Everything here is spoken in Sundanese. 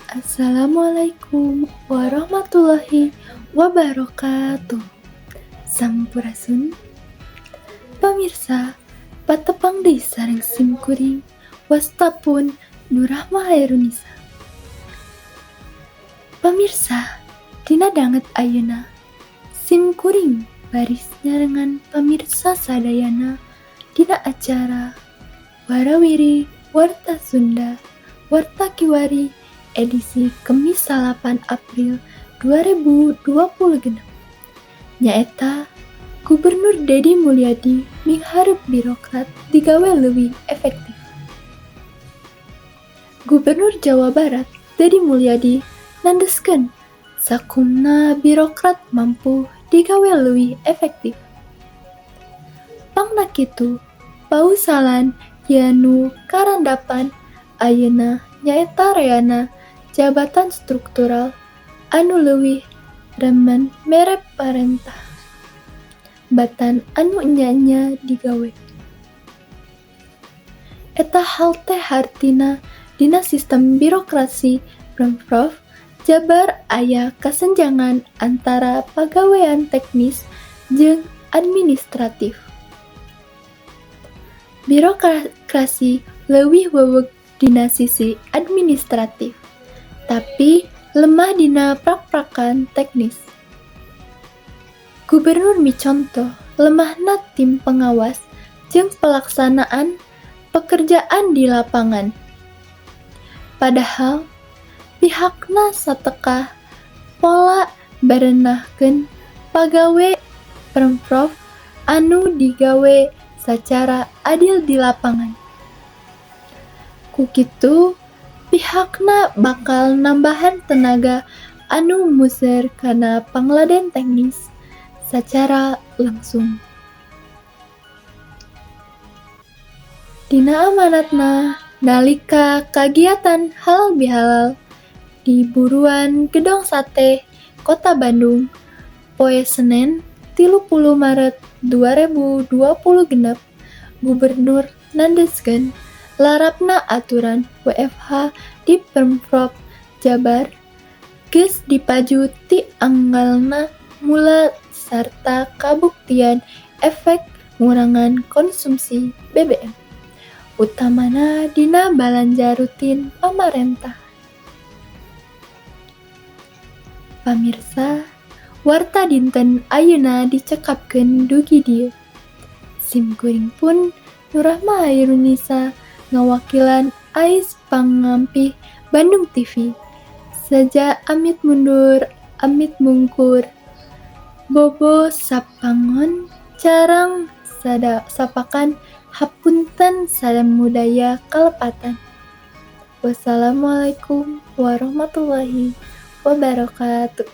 Assalamualaikum warahmatullahi wabarakatuh. Sampurasun. Pamirsa, patepang deui sareng simkuring wastapun Nurrahma Hairunisa. Pamirsa, dina danget ayeuna simkuring baris nyarengan pamirsa sadayana dina acara Warawiri Warta Sunda Warta Kiwari edisi Kemis 8 April 2026. Nyaeta Gubernur Dedi Mulyadi mingharep birokrat digawe leuwih efektif. Gubernur Jawa Barat Dedi Mulyadi nandeskeun sakumna birokrat mampu digawe leuwih efektif. Pangna kitu, pausalan nu karandapan ayeuna nyaeta reana jabatan struktural anu leuwih remen mere parentah batan anu enya-enya digawe. Eta hal teh hartina dina sistem birokrasi Pemprov Jabar aya kasenjangan antara pagawean teknis jeung administratif. Birokrasi leuwih weweg dina sisi administratif, tapi lemah dina prak-prakan teknis. Gubernur miconto lemahna tim pengawas jeung pelaksanaan pekerjaan di lapangan. Padahal pihakna satekah pola berenahkeun pagawe Pemprov anu digawe sacara adil di lapangan. Ku kitu, pihakna bakal nambahan tenaga anu muser kana pangladen teknis sacara langsung. Dina amanatna nalika kagiatan Halal Bihalal di Buruan Gedong Sate, Kota Bandung, poe Senen 30 Maret 2026, Gubernur nandeskeun larapna aturan WFH di Pemprov Jabar geus dipaju ti anggalna mula sarta kabuktian efek ngurangan konsumsi BBM, utamana dina balanja rutin pamarentah. Pamirsa, warta dinten ayeuna dicekapkeun dugi dieu. Simkuring pun Nurrahma Hairunisa ngawakilan Ais Pangampih Bandung TV. Seja amit mundur, amit mungkur. Bobo sapangon carang sapakan hapunten sadamudaya kalepatan. Wassalamualaikum warahmatullahi wabarakatuh.